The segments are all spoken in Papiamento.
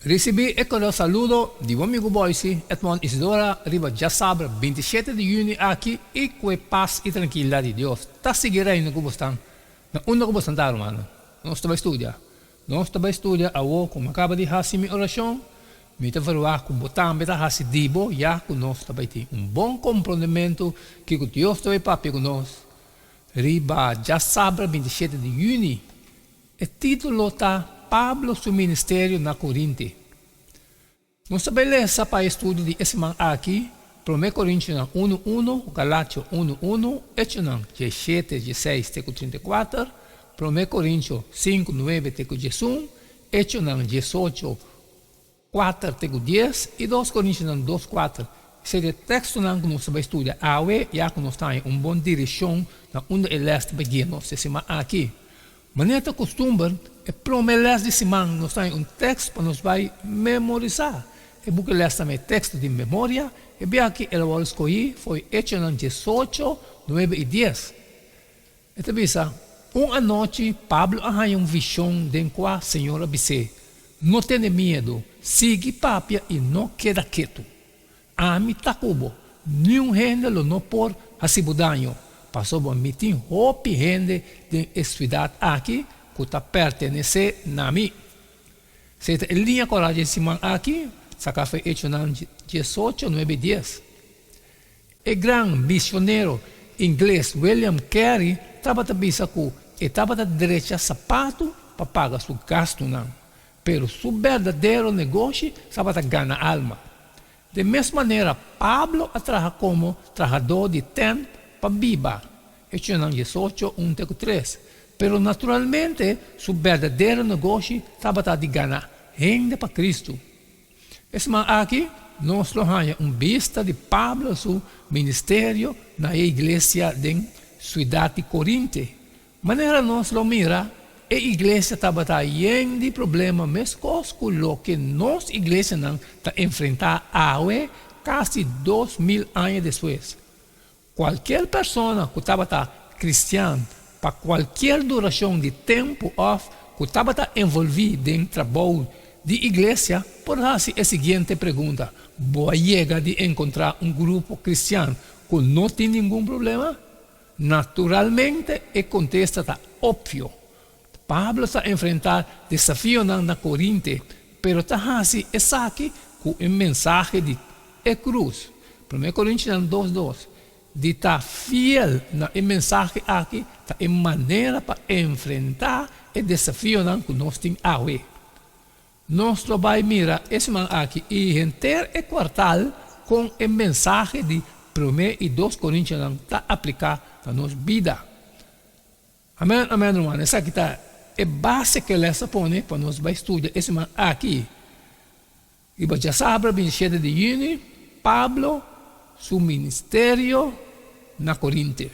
Risibí e kordial saludo di bo amigu Boysi Edmond Isidora riba djasabra 27 di yüni aki i ku e pas i trankilidat di Dios ta sigui reina ku bosnan na unda ku bosnan ta rumannan. Nos ta bai studia. Nos ta bai studia awo ku mi a kaba di hasi mi orashon. Mi ta verwagt ku bo tambe ta hasi di bo ya ku nos ta bai tin un bon komprondementu kiko Dios ta bai papia ku nos riba djasabra 27 di yüni. E título ta Pablo su ministerio na Korinte. Nos ta bai lesa pa e studio di e siman aki, Promé Korintionan unu unu, Galatio unu unu, Echonan diesshete diesseis te ku 34, Promé Korintio sinku nuebe te ku diesun, Echonan diesocho kuater te ku dies i Dos Korintionan dos kuater. Esei ta e tekstonan ku nos ta bai studia awe, ya ku nos ta haña un bon direkshon na unda e lès ta bai guia nos e siman aki. Manera ta kustumber, e promé lès di siman nos ta haña un tekst pa nos bai memorisá. E buki lès ta mei teksto di memoria, e biaha aki el a wòrdu skohí fo'i Echonan diesocho, nuebe i dies. E ta bisa, Un anochi Pablo a haña un vishon den kua Señor a bis'é, No tene miedu, sigui papia i no keda ketu. Ami ta ku bo, niun hende lo no por hasi bo daño, pasobra mi tin hopi hende den e siudat aki ku ta pertenesé na mi. Esei ta e liña kòrá dje siman aki, saká for Echonan diesocho, nuebe i dies. E gran misionero ingles William Carey tabata bisa ku e tabata drecha sapatu pa paga su gastunan, pero su berdadero negoshi tabata gana alma. Den mes manera Pablo a traha komo trahadó di tènt pa biba, Echonan diesocho, un te ku tres, pero naturalmente su berdadero negoshi tabata di gana hende pa Kristu. E siman aki nos lo haña un bista di Pablo su ministerio na e iglesia den siudat di Korinte. Manera nos lo mira, e iglesia tabata yen di problema meskos ku loke nos iglesianan ta enfrentá awe kasi 2000 aña despues. Kualkier persona ku tabata kristian pa kualkier durashon di tempu òf ku tabata envolví den trabou di iglesia por hasi e siguiente pregunta, Bo a yega di enkontrá un grupo kristian ku no tin ningun problema? Naturalmente e kontesta ta opvio. Pablo ta enfrentá desafionan na Korinte, pero ta hasi esaki ku e mensahe di e krus. Promé Korintionan dos dos, Di ta fiel na e mensahe aki ta e manera pa enfrentá e desafionan ku nos tin awe. Nos lo bai mira e siman aki i henter e kuartal kon e mensahe di Promé i Dos Korintionan ta apliká na nos bida. Amen amen ruman esaki ta e base ke les a pone pa nos bai studia e siman aki. Riba djasabra 27 di yüni Pablo su ministerio na Korinte.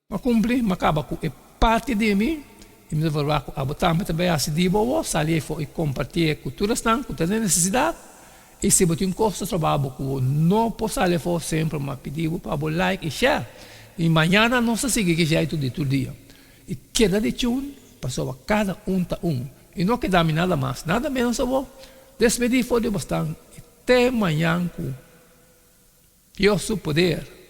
M'a kumpli, m'a kaba ku e parti di mi i mi ta verwagt ku abo tambe ta bai hasi di bo awor, sali afó i kompartié ku tur esnan ku ta den nesesidat. I si bo tin kos ta stroba bo ku bo no por sali afó, semper m'a pidi bo pa bo like i share. I mañana nos ta sigui ki jeitu di tur dia. I keda di tune pasobra kada un ta un. I no keda mi nada mas, nada menos awor. Despedí for di bosnan i te mañan ku Dios su poder.